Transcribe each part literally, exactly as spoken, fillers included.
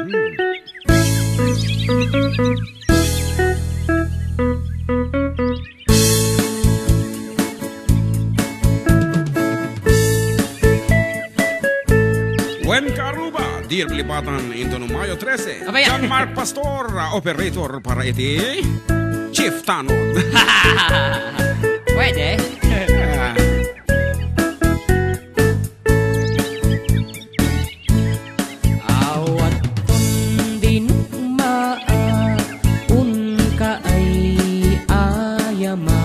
Wen karuba, dear Lipatan, into no Mayo trese. Abay, John Mark Pastor, operator para iti Chief Tanod. Pwede. Ah. Awaton dinukmaa, unka ay ayama.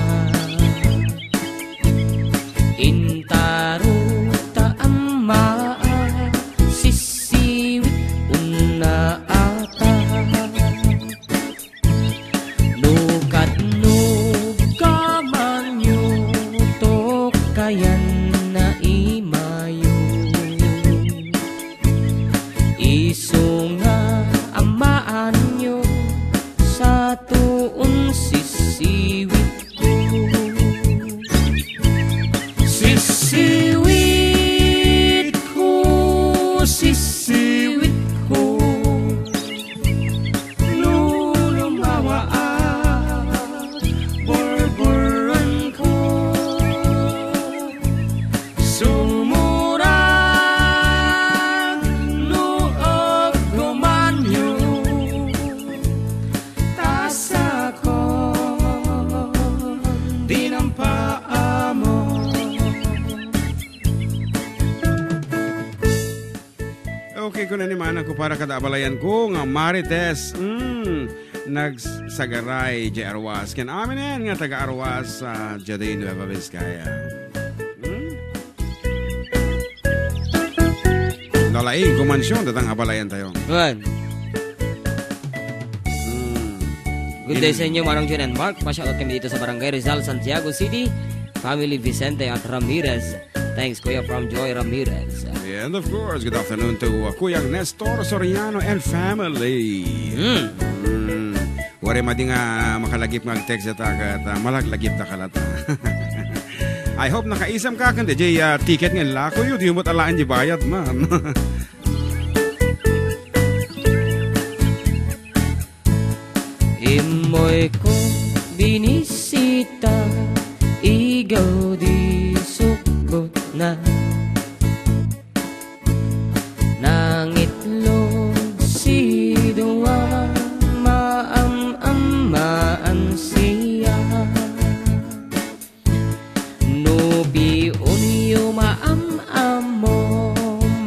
Intaro ta ammaa, sisiwit unna ata. No kadno gamanyo, tokayan na imayo. Isu nga amaanyo, satuon sisiwitko. Sisiwitko, sisiwitko. No lumawaak, burburenko. Sumurak no aggumanyo, ta sakon dinampaamok. Okay, kuna ni manang ko para kada abalayan ko nga Marites. Mm, nagsagaray, J R Was. Ken aminen nga taga Arwas, ah, Jade Nueva Vizcaya. Hmm? Lalaing kumansyon, datang abalayan tayo. Wen. Hmm. Good day In- sa inyo, Manong Jun and Mark. Pa-shoutout kami dito sa Barangay Rizal, Santiago City. Family Vicente at Ramirez. Thanks, Kuya, from Joy Ramirez. And of course, good afternoon to, uh, Kuya Nestor Soriano and family. Hmm. Hmm. Waray madi nga makalagip nga ag-text dita ket, ah, malaglagipdaka latta. I hope nakaisem ka ken diay, ah, ticket nga inlakoyo, di met alaen diay bayad man. Immoyko binisita, igaw di sukbutna. Nangitlog si Duan, maam-ammaan siya. No piunyo maam-ammo,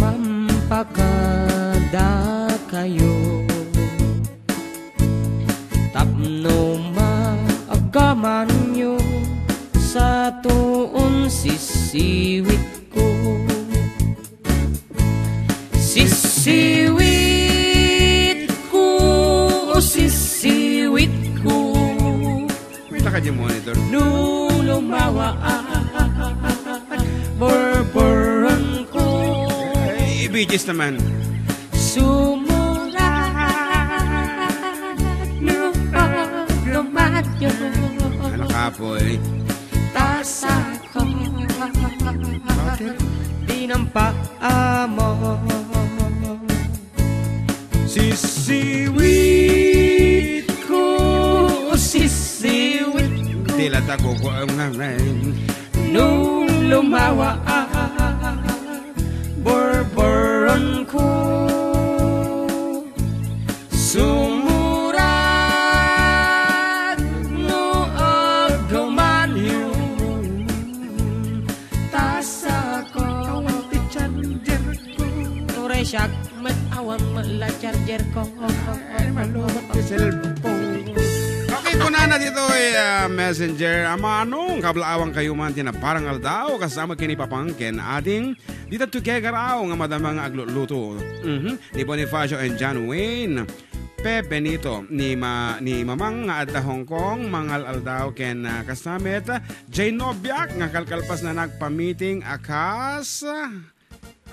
mampakadakayo. Tapno maagamanyo, satuon sisiwitko. Sisiwitko, sisiwitko. May lakad yung monitor. No lumawaak, burburenko. Ay, Bee Gees naman. Sumurak no aggumanyo. Ano ka, boy? Ta sakon dinampaamok. Sisiwitko, sisiwitko. Dila ta kukuam nga, man. No lumawaak, burburenko. Sumurak no aggumanyo, ta sakon. Awan ti charger ko. Uray siak met awan met la charger ko. Ay, malubot ti cellphone. Okay, kunana ditoy, ah, messenger. Amanong, kablaawang kayo man ti naparang aldaw, kasama ken ni Papang ken Ading. Dita to kay Garaw nga madama nga aglutluto. Mhm. Ni Bonifacio and John Wayne. Pe Benito, ni Ma-, ni Mamang nga adda Hong Kong, mangal aldaw ken, ah, kasna met, Jay Nobiak nga kalkalpas na nagpamiting a kas,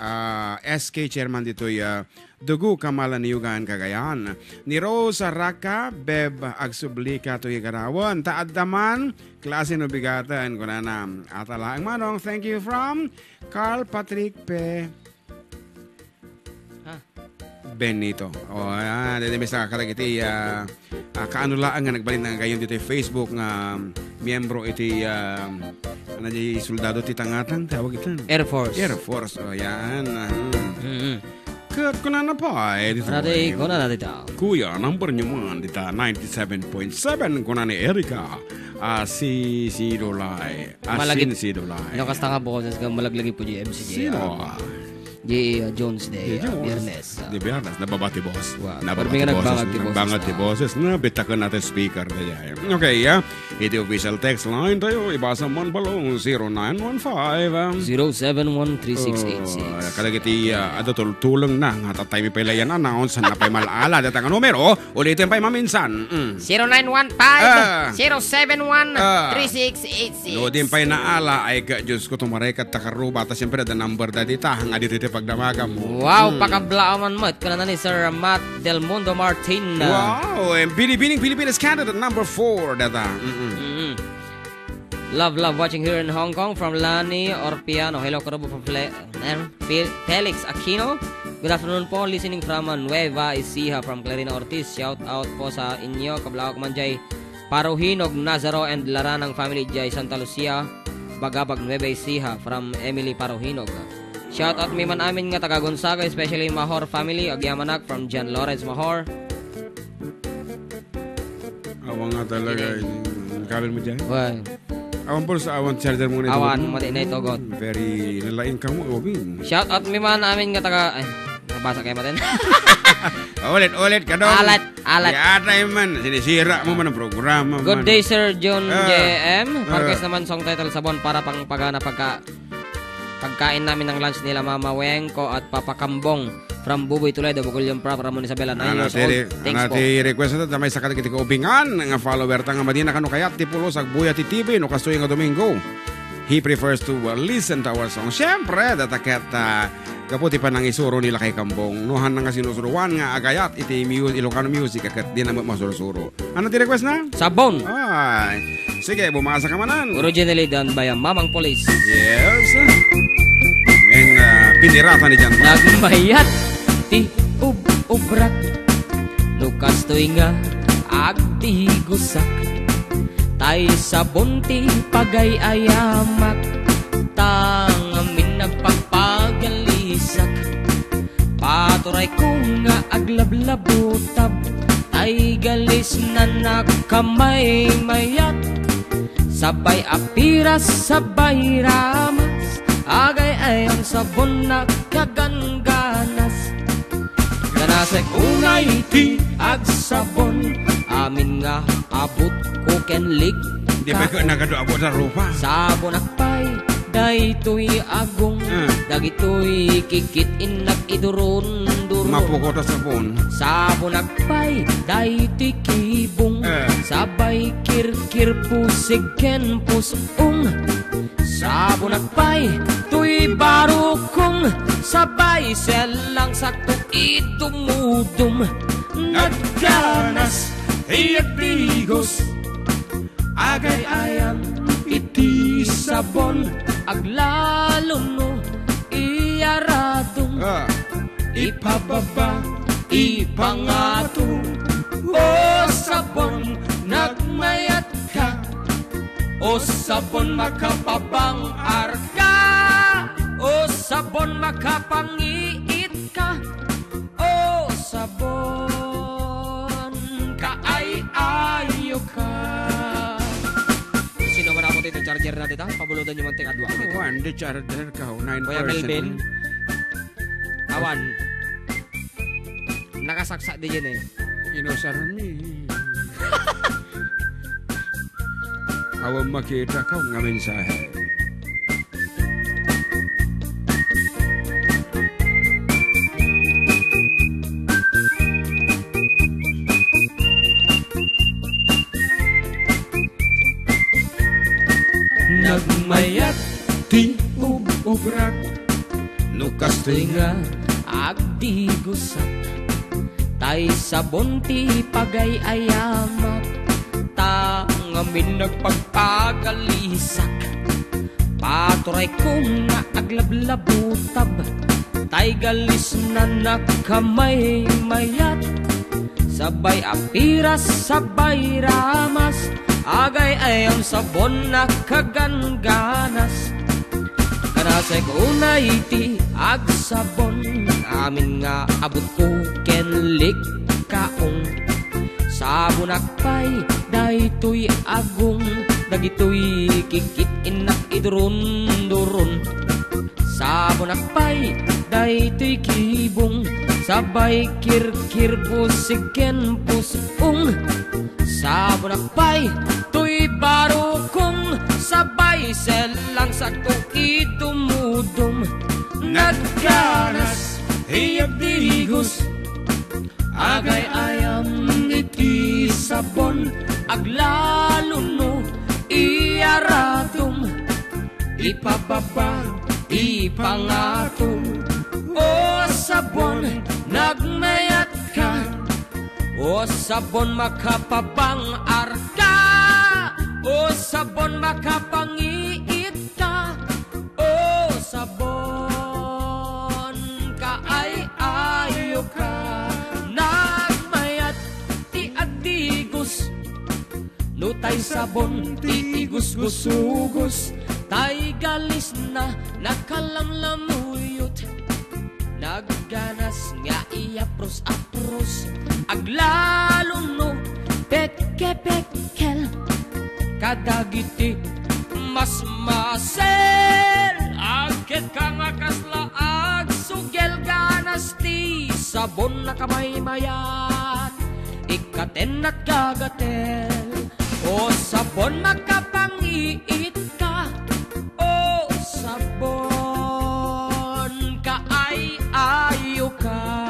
ah, S K chairman ditoy, ah, Dugo Kamalaniugan, Cagayan. Ni Rose Raka, Beb, agsubli ka toy Garawan. Ta adda man, klase no bigaten, kunana. At alaeng manong, thank you from Carl Patrick Pe. Ha? Benito. O, ayan, daydi met sa kadagiti, ah, ah, kaano laeng nga nagbalin nga gayon ditoy Facebook nga, um, miyembro iti, um, ano di, soldado ti tangatang, tawag ita? Air Force. Air Force, o, yan. Ah, hmm. Mm-mm. Ket kunana pay, ditoy. Kunana dita. Kuya, number nyo man, dita, ninety-seven point seven, kuna ni Erica. Ah, si, si Lolay. Ah, Malagip. Sin si Lolay. No, kasta nga boses nga malaglagi po di M C J. Sino? Di, uh, Jones Day, Di uh, Jones. Biyernes, uh. Di Biyernes, nababati boses. Wa, Nababati permi nga boses. Nagbangag ti boses, Nagbangag ti ah. Boses. Na, bitaken natin speaker kaya. Okay, ah. Iti official text line tayo, ibasa man balo, zero nine one five, ah. Zero seven one three six eight six. Oh, kadagiti, ah, adu tultuleng na, nga tatay mi pay layan announce, na pay mal-ala, data nga numero, Ulitin pay maminsan. Mm. Zero nine one five, Ah. zero seven one, Ah. three six eight six. No, din pay naala, ay ka, Diyos ko, tumaray ka, takaruba, ta siyempre, the number da dita, nga dito iti pagdamagam mo. Wow, Mm. pakablaan met, kanana ni Sir Matt Del Mundo Martin. Wow, and Binibining Pilipinas candidate number four, data. Mm-mm. Mm-mm. Love, love watching here in Hong Kong from Lani Orpiano. Hello, Karubo, from Fle-, eh, Fe-, Felix Aquino. Good afternoon po. Listening from, uh, Nueva Ecija from Clarina Ortiz. Shout out po sa inyo. Kablaok man jay Paruhinog, Nazaro and Laranang family jay Santa Lucia, Bagabag, Nueva Ecija from Emily Paruhinog. Shout out mi man amin nga taga Gonzaga, especially Mahor family, agyamanak from John Lawrence Mahor. Awan nga talaga, Sige. Yung kabel mo dyan? Why? Awan po sa awan charger mo na ito. Awan, mati na ito, God. Very nalain ka mo, Obin. Shout out mi man amin nga taga, ay, nabasa kayo matin. Ulit, ulit ka doon. Alat, alat. Yata yung man, sinisira mo man ang programa Good man. Day, Sir John Ah. J M. Ah. Marquez naman song title, Sabon para pang pagana pagka Pagkain namin ng lunch nila Mama Wengko at Papa Kambong from Buboy Toledo, Bugulyon Prop, Ramon Isabela, nine Ano years ti old. re-, Thanks ano po. ti request na ta? May sakit kiti kaubingan nga follower ta nga madina kano kayat ti pulos agbuya ti T V no kastoy nga Domingo. He prefers to, uh, listen to our song. Siyempre, dataket, uh, gapu ti panangisuro nila kay Kambong. Nuhan na nga sinusuruan nga agayat iti mu-, Ilocano music, ket di na masursuro. Ano ti request na? Sabon. Ay. Sige, bumasa ka manan. Originally done by a Mamang Police. Yes. Ngayon, ah, pinirata ni Jan. Nagmayat ti ub-, ubrak. No kastoy nga agtigusak. Tay sabon ti pagay-ayamak. Tangamin nagpagpagalisak. Paturayko nga aglablabutab, tay galisnan a kamaymayat. Sabay a piras, sabay ramas, agay-ayam sabon a kagangganas. Ganasek unay ti agsabon, amin nga abutko ken lik-, Di ba ka nagadu-abo sa rupa? Sabonak pay daytoy agong, Ah. dagitoy kikit-innak iduron-duron. Mapukot a sabon. Sabonak pay daytoy kibong. Ah. Sabay kirkir pusig ken pus-ong. Sabonak pay toy barukong. Sabay sellang sakto idumudum. Nagkanas ti agdigos. Agay-ayam iti sabon, aglalo no iyaradong. Ah. Ipababa, ipangato, o sabon, nagmayat ka. O sabon, makapabang-ar ka. O sabon, makapangiit ka. O sabon, kaay-ayo ka. Sino man ako dito, charger na dita? Pabuludan nyo man ti kadua ko dito. Awan, di charger ka, nine Kuya percent. Melvin. Awan. Nakasaksak di dyan eh. Inusar mi. Awan makita ka nga mensahe. Nagmayat ti ub-ubrak. No kastoy nga agdigusak, tay sabon ti pagay-ayamak. Ta ngamin nagpagpagalisak. Paturayko nga aglablabutab. Tay galisna nakamaymayat, sabay a piras, sabay ramas, agay-ayam sabon nakagangganas. Kanasay ko unay ti agsabon, amin nga abutko ken likkaong. Sabonak pay daytoy agong, dagitoy kikit-innak idurun-durun. Sabonak pay daytoy kibong, sabay kirkir, busig ken pus-ong. Sabonak pay toy barukong, sabay sellang sakto idumudum. Nagganas, iyagdigos, agay-ayam iti sabon, aglalo no iyaradom, ipababa, ipangatom. O sabon, nagmayatka. O sabon, makapabang-arka. O sabon, makapangiitka. O sabon, kaay-ayoka. Nagmayat ti agdigos. No tay sabon ti igusgusugos, tay galisna nakalamlamuyot. Nagganas nga iyapros-apros, aglalo no pekepekkel. Kadagiti masmasel, agketka nga kasla agsugel, ganas ti sabon nakamaymayat. Ikkatennak gagatel. O sabon, makapangiitka. O sabon, kaay-ayoka.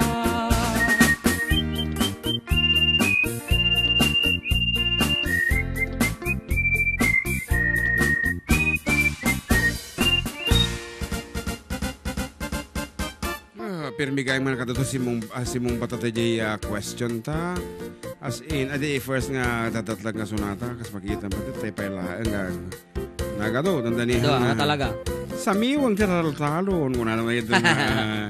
Ah, pirmi gayam nga nakadto Simong, ah, Simong Batata jay, ah, question ta. As in, adi first nga tatatlag nga sonata, kas makita mo, tay pay laeng nga nagado, dandani Ado, nga ano talaga? Samiwang ti taltalon, kuna naman ito nga.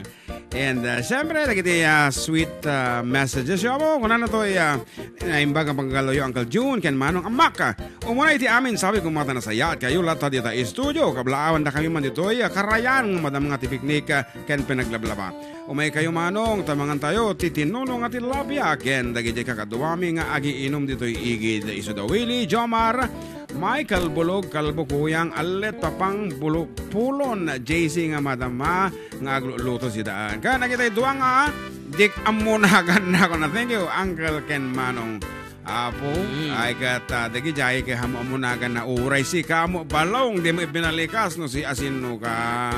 And, ah, siyempre, lagi ti, ah, sweet, ah, messages. Yo, amo, kuna na to, ah, Naimbag a pagkakaluyo, Uncle June, ken Manong Amak. Umuna iti amin, sabi ko, mata nasayaat kayo latta dita studio. Kablaawan da kami man ditoy, ah, karayan, madam nga ti piknik, ah, ken pinaglablaba. Umay kayo, Manong, tamangan tayo, ti tinuno nga ti labia, ken dagiti kakaduami nga agiinum ditoy igid. Isu da Willie, Jomar, Michael Bulog, Kalbo Kuyang, Allet, Papang Bulog, Pulon, J C nga madama, nga agluto si daan. Kaya nakita dua nga, dik amunagan na ako na. Thank you, Uncle ken Manong. Apo, Mm. ay kat, ah, dagijay kay hamu amunagan na uray si kamo balong, di mo ibinalikas no si asin no ka.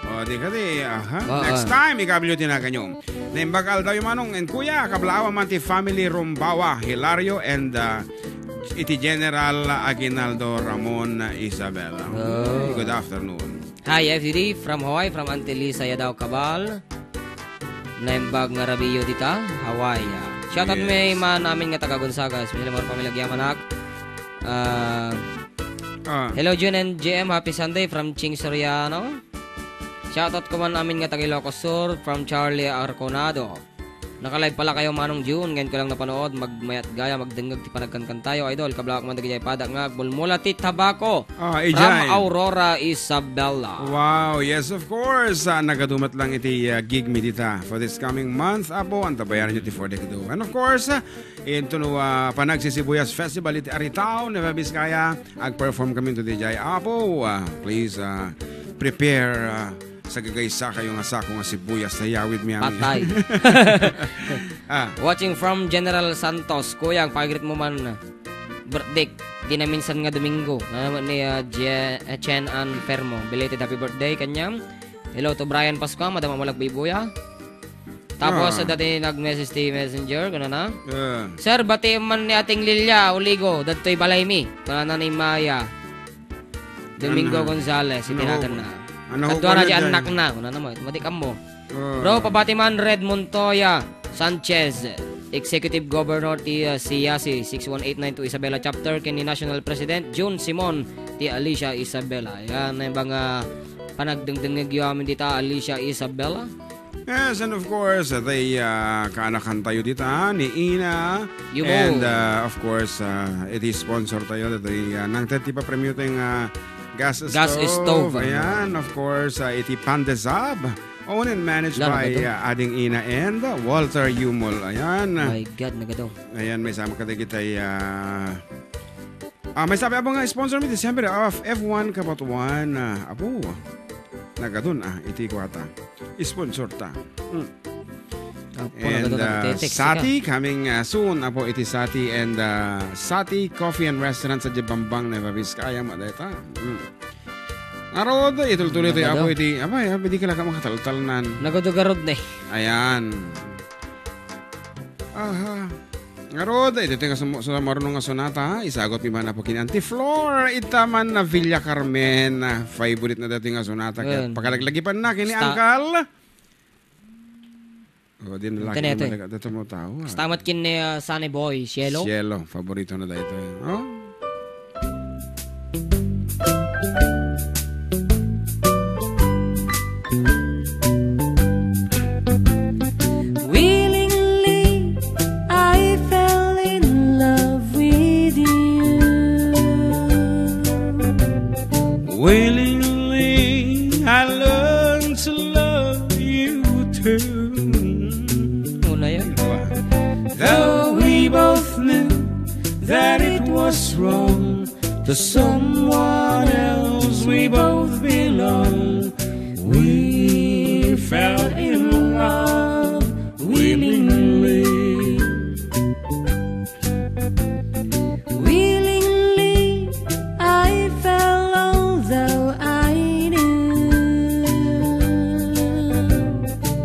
O, di ka di, aha. Oo. Next time, ikablo tinagan nyo. Naimbag aldaw yung Manong and Kuya, kablaawan man ti family Rumbawa, Hilario and, ah, iti General Aguinaldo Ramon Isabel. Oh. Good afternoon. Hi, F D D from Hawaii, from Auntie Lisa Yadaw Cabal. Naimbag nga rabiyo dita, Hawaii. Shoutout Yes. may man amin nga taga Gonzaga, especially mga pamilya Giamanak. Ah, Ah. Hello, Jun and J M. Happy Sunday from Ching Soriano. Shoutout ko man amin nga taga Ilocos Sur, from Charlie Arconado. Nakalive pala kayo, Manong June. Ngayon ko lang napanood. Magmayat gaya, magdengeg ti panagkankan tayo, idol. Kablak man dagiti pada nga agmulmula ti tabako. Ah, from ijay. Aurora Isabella. Wow, yes, of course. Ah, nagadumat lang iti, ah, gig mi dita for this coming month. Apo, antabayanan nyo ti for the do. And of course, ah, into no, ah, Panagsisibuyas Festival iti Aritaw, Nueva Vizcaya. Ag-perform kami today, jay. Apo, ah, please, ah, prepare, ah, sa gagaysa kayo nga sako nga sibuyas ta iyawid mi amin. Patay. Ah. Watching from General Santos. Kuyang, pagrit mo man, birthday. Di na minsan nga Domingo. Nga naman ni, ah, Je-, ah, Chen Ann Fermo. Belated happy birthday kanyam. Hello to Brian Pascua, Madam Amulak Bibuya. Tapos, Ah. sa dati nag-message ti messenger, kuna na, Ah. "Sir, bati man ni Ating Lilia, Uligo, dadtoy balay mi." Kuna na ni Maya. Domingo Ano? Gonzales, Ano tinagan ho? na. Ano ho Kadwa ra kanya di dyan? anak na, kuna na mo, mati kamo. Ah. Bro, pabati man Red Montoya Sanchez, Executive Governor ti, uh, C I A C six one eight nine two Isabela Chapter, ken ni National President June Simon ti Alicia Isabela. Yan, ay mga Nagdengdengngegyo amin dita, Alicia Isabella. Yes, and of course, uh, they, uh, kaanakan tayo dita ni Ina. Yumo. And, uh, of course, uh, iti sponsor tayo, iti, uh, nangted ti papremio tayong, uh, gas Gas stove. stove. Ayan, of course, uh, iti Pan de Zab. Owned and managed Lalo by, ba to? uh, Ading Ina and, uh, Walter Yumol. Ayan. My God, nagado. Ayan, maisama kadagiti, uh, Ah, maisama, abo nga sponsor mi, December of F one Kabatuan. Ah, abo. Nagadun, ah, iti kuwata. Sponsor ta. Mm. Apo, And, nagadun, ah, nagtetext Sati ka. coming, ah, soon, apo, iti Sati and, ah, Sati Coffee and Restaurant sa Jebambang, Nueva Vizcaya, madayta. Mm. Ngarud, itultuloy tayo, Nagado. apo, iti, abay, abay, di ka lang makataltalnan. Nagado garod na eh. Ayan. Aha. Ngarud, iti nga sumo-, sumaruno nga sonata, ha? Isagot mi man apo ken Auntie Flor, ita man na Villa Carmen. Favorite na dati nga sonata. Kaya Ayan. pakalaglagipan na kini Sta- Uncle. O, din Ang laki kanete. naman nag-, dito mo tao, ha? Stamat kin ni, ah, Sunny Boy, Cielo? Cielo, favorito na dahil ito, eh. Oh? Willingly, I fell in love with you. Willingly, I learned to love you too. Una yan. Though we both knew that it was wrong, to someone else we both belong. We fell in love willingly. Willingly, I fell, although I knew.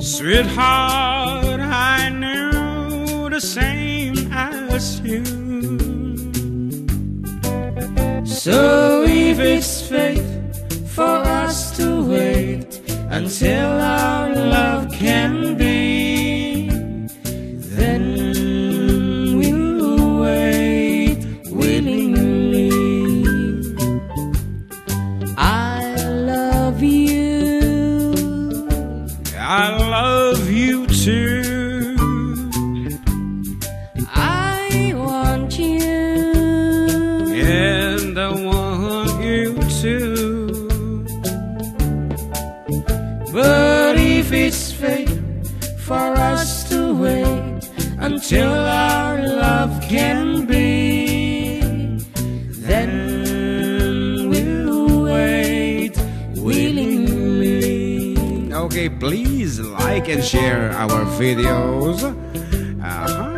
Sweetheart, I knew the same as you. So if it's fate for us to wait until our love can be, then we'll wait willingly. I love you. I love you too. I want you. And I want you too. But if it's fate for us to wait until our love can be, then we'll wait willingly. Okay, please like and share our videos. Aha.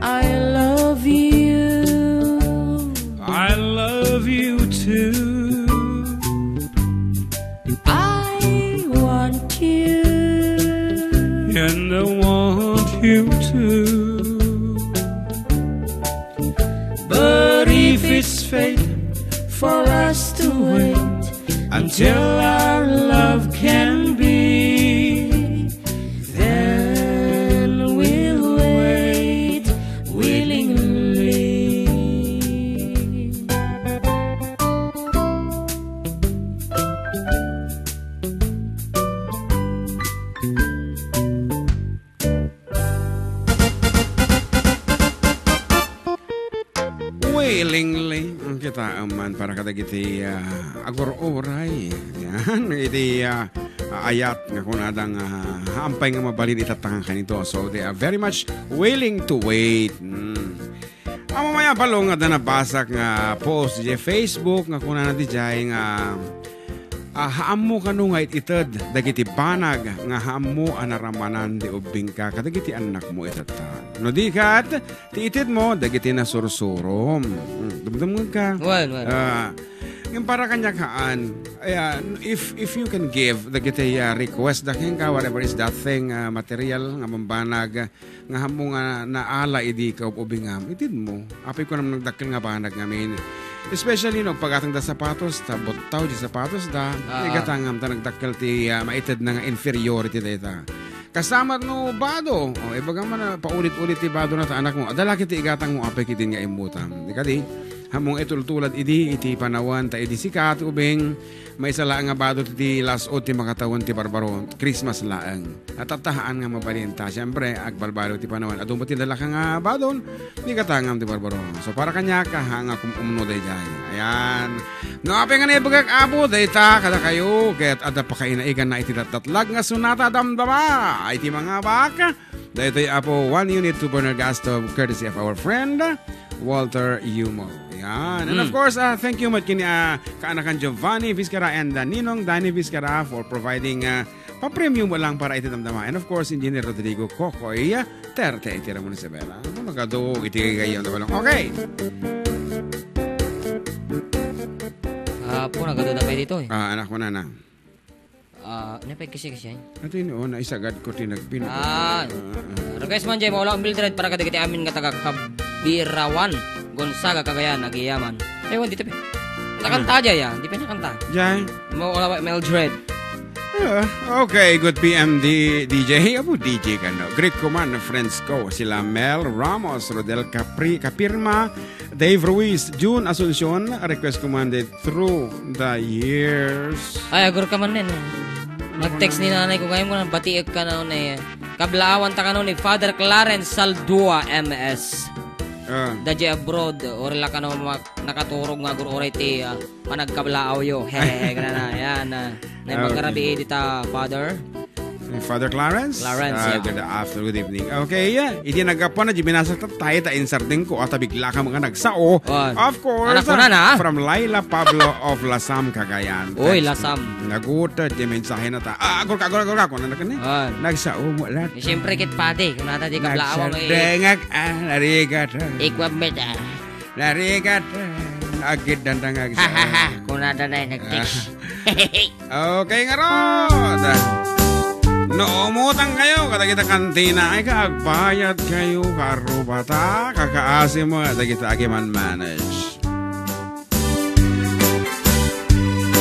I love you. I love you too. I want you. And I want you too. But if it's fate for us to wait until our love can be, then we'll wait willingly. Willingly, ang kita man para kadagiti, ah, agur-uray. Yan, iti, ah, ayat nga kunada nga, ah, haam pay nga mabalin itatta nga kanito. So, they are very much willing to wait. Mm. Ammom aya, Balong, nga adda nabasak nga post iti Facebook nga kunana diay nga, ah, haammo kano nga it-ited dagiti banag nga haammo a naramanan ti ubbingka kadagiti annakmo itatta. No di ket, ti itedmo dagiti nasursurom. Mm, dumdumngegka. Wen, wen. Ah, ngem para kaniak haan, ah, if, if you can give dagiti, ah, request da kenka, whatever is that thing, ah, material nga bambanag, nga haammo nga naala idi kaub-ubingam, itedmo. Apay ko naman nagdakkel nga banag ngamin. Especially no, agpagatangda sapatos, ta buttaw di sapatos da, Ah. igatangam, ta nagdakkel ti, ah, maitedna nga inferiority dayta. Kasamat no bado. O, ibagam man a paulit-ulit ti badona ta anakmo. Adda la ket ti igatangmo apay ketdin nga immutam. Di kadi, ammom nga itultulad idi iti panawen ta idi sika ti ubing, maysa laeng nga bado ti las-ud ti makatawen ti barbaro. Christmas laeng. At tattahaan nga mabalin ta. Siyempre, agbalbaliw ti panawen. Adu met ti dalaka nga badon. Di katangam ti barbaro. So, para kaniak, ha, nga kum-, umno daydiay. Ayan. No, apay nga naibagak, Apo, dayta kadakayo, ket adda pakainaiganna iti datdatlag nga sonata damdama. Ay, ti mga bak. Daytoy, Apo, one unit two burner gas stove, courtesy of our friend, Walter Yumo. Ayan. And of Mm. course, ah, thank you met ken, ah, kaanakan Giovanni Vizcara and, ah, Ninong Danny Vizcara for providing, ah, papremyo mo lang para iti damdama. And of course, Engineer Rodrigo Kokoy, ah, Terte iti Ramon Isabela. Ano nagadu iti gayam na balong? Okay. Apo, nagadu na pa dito eh. Ah, anak mo na na. Ah, napay kasi kasi yan. Ato yun, oh, naisagad ko tinagpin. Ah, Ah, ah. request man dyan, maula ang Mildred para kadagiti amin nga taga Kabirawan, Gonzaga, Cagayan, Agiyaman. Ewan, dito pa. Nakanta dyan, ya. Di pa nakanta. Dyan. Maula, Mildred. Ah, okay, good P M D, D J. Apo, D J ka, no? Greet ko man, friends ko, sila Mel Ramos, Rodel Capri, Capirma, Dave Ruiz, June Asuncion, request ko man the Through the Years. Ay, agur ka man din, eh. Nag-text ni nanay ko ngayon mo, batiek ka na, eh. Kablaawan ta kano ni Father Clarence Saldua, M S. Ah. Dadya abroad, uri la kano mak-, nakaturog nga agur oray ti, ah, panagkablaawyo. Hehehe, kana na. Yan, ah, na Okay. magkarabi dita, Father. Ni Father Clarence? Clarence, Ah, yeah. good afternoon, good evening. Okay, yeah. Iti naggapuan na, di binasa ta, tayo ta insarding ko, at bigla ka mga nagsao. Oh. Of course, Anak ko na na. from Laila Pablo of Lasam, Cagayan. Uy, Text. Lasam. Nagutot, di mensahe na ta. Ah, agor ka, agor, agor ka, kung ano ka ni? Oh. Nagsao mo lahat. Eh, siyempre, kit pati, kung nata di kablaawan mo, eh. Nagsardengag, ah, narigat, ah. Ikwam met, ah. Narigat, ah. Agid dandang agsa. Ha, ha, ha. Kung nata na, eh, nag-text. Ah. Okay, ngarud. No umutang kayo, kadagita kantina, ay ka, agbayad kayo, karubata, kakaasi mo, dagita agiman manage.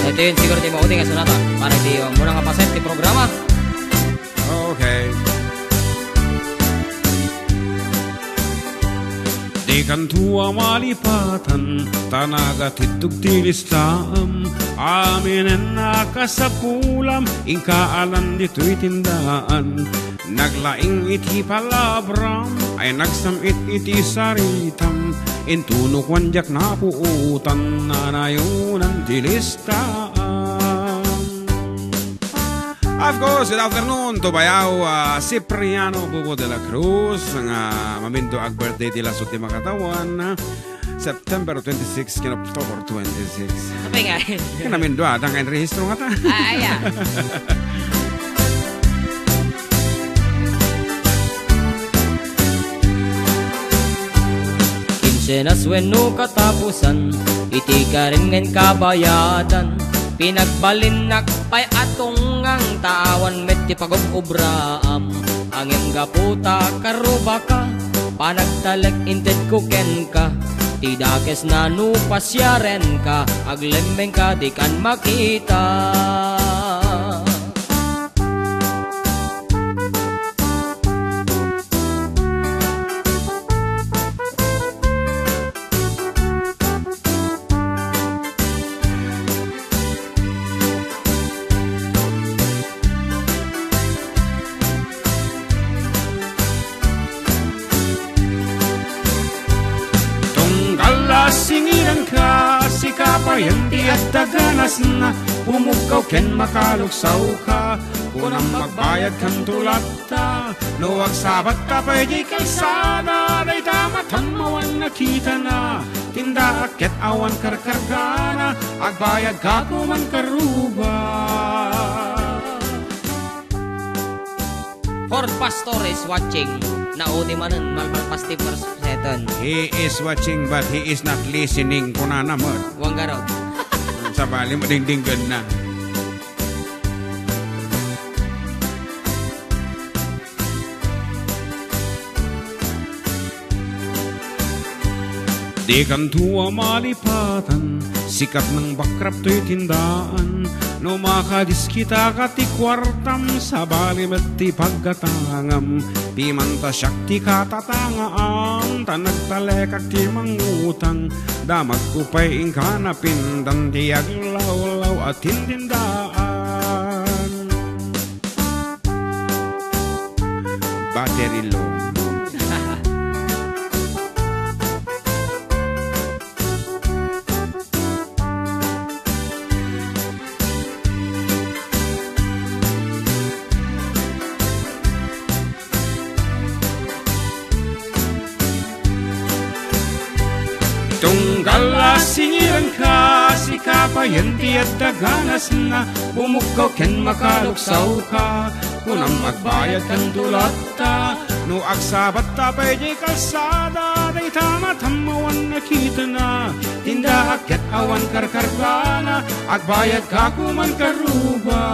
Ito yun siguro di maudi nga sonata para di, uh, muna nga paset di programa. Okay. Dikanto a malipatan, ta nagatittog ti listaam. Aminen a kasapulam, inka alan ditoy tindaan. Naglaing iti palabram, ay nagsam-it iti saritam. Intuno kuan diak napuotan, nanayonan ti listaam. Of course, good afternoon to Bayaw, ah, Cipriano Bubo de la Cruz, nga mamindo ag-birthday ti lasut ti makatawen, September twenty-six ken October twenty-six. Apay nga? Ken mamindo, adda nga inrehistro nga ta. Ah, aya. Kinsenas wenno katapusan, iti karin nga inkabayadan, pinagbalinnak pay a tunggang, ta awan met ti pagub-ubraam. Ngem gapu ta karubaka, panagtalek intedko kenka, ti dakes na no pasiarenka, aglemmengka, dikan makita. Tunggal a singiranka, sika payen ti adda ganasna, pumukkaw ken makaluksawka, kunam magbayadkanto latta. No agsabatta pay di kalsada, dayta matammawan nakitana. Tindaak ket awan karkargana, agbayadka koman karuba. Ford Pastor is watching. Naudi manen, malmalpas ti persetan. He is watching, but he is not listening. Kunana met. Wanggarot. Sabali mo, dingdinggan na. Dikanto a malipatan, Sikat nang bakrap toy tindaan. No makadiskita ka ti kuartam, sabali met ti paggatangam. Pimanta siak ti katatangaam, ta nagtalekak ti mangutang. Damagko pay inka napindan ti aglawlaw a tintindaan. Battery low. Tunggal a singiranka, sika payen ti adda ganasna, bumukkaw ken makaluksawka. Kunam agbayad kan dulatta, no agsabatta pay diay kalsada, dayta matam awan nakitana. Tindaak ket awan karkargana, agbayadka koman karuba.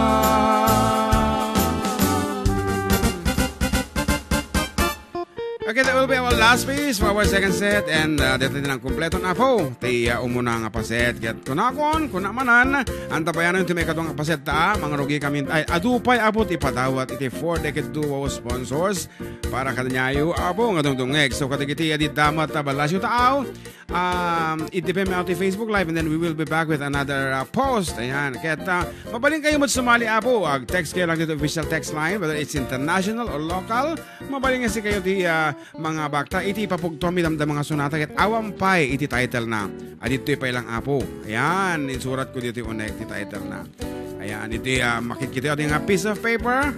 Okay, that will be our last piece for our second set. And, uh, daytoy ti nangkumpleto na, Apo, ti, uh, umuna nga paset. Ket kunakon, kuna manen, anta pay ano ti maikadua nga paset ta, ah, mangrugi kami. Ay, adu pay, Apo, ti padawat iti four decade duo sponsors para kadaniayo, Apo, nga dumdumngeg. So, kadagiti a di damat ta ballasyo taaw, um, i-D M mi ti Facebook Live, and then we will be back with another, uh, post. Ayan. Ket, uh, mabalinkayo met sumali, Apo. Ag-text kayo lang dito official text line, whether it's international or local. Mabalin nga sikayo ti, ah, mangabakta iti ipapugtoam iti damdama nga sonata ket awan pay iti title na. Aditoy pay lang, Apo. Ayan, insuratko ditoy unek ti title na. Ayan, iti, ah, makitkita iti nga piece of paper.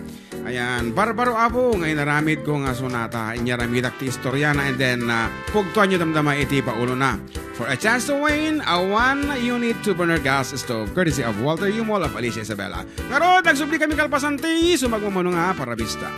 Ayan, barbaro, Apo, nga inaramidko nga sonata. Inyaramidak ti istoriana and then, ah, pugtoanyo damdama iti paulona. For a chance to win a one unit two burner gas stove courtesy of Walter Yumol of Alicia Isabela. Ngarud, nagsubli kami kalpasan ti sumagmamano nga parabista.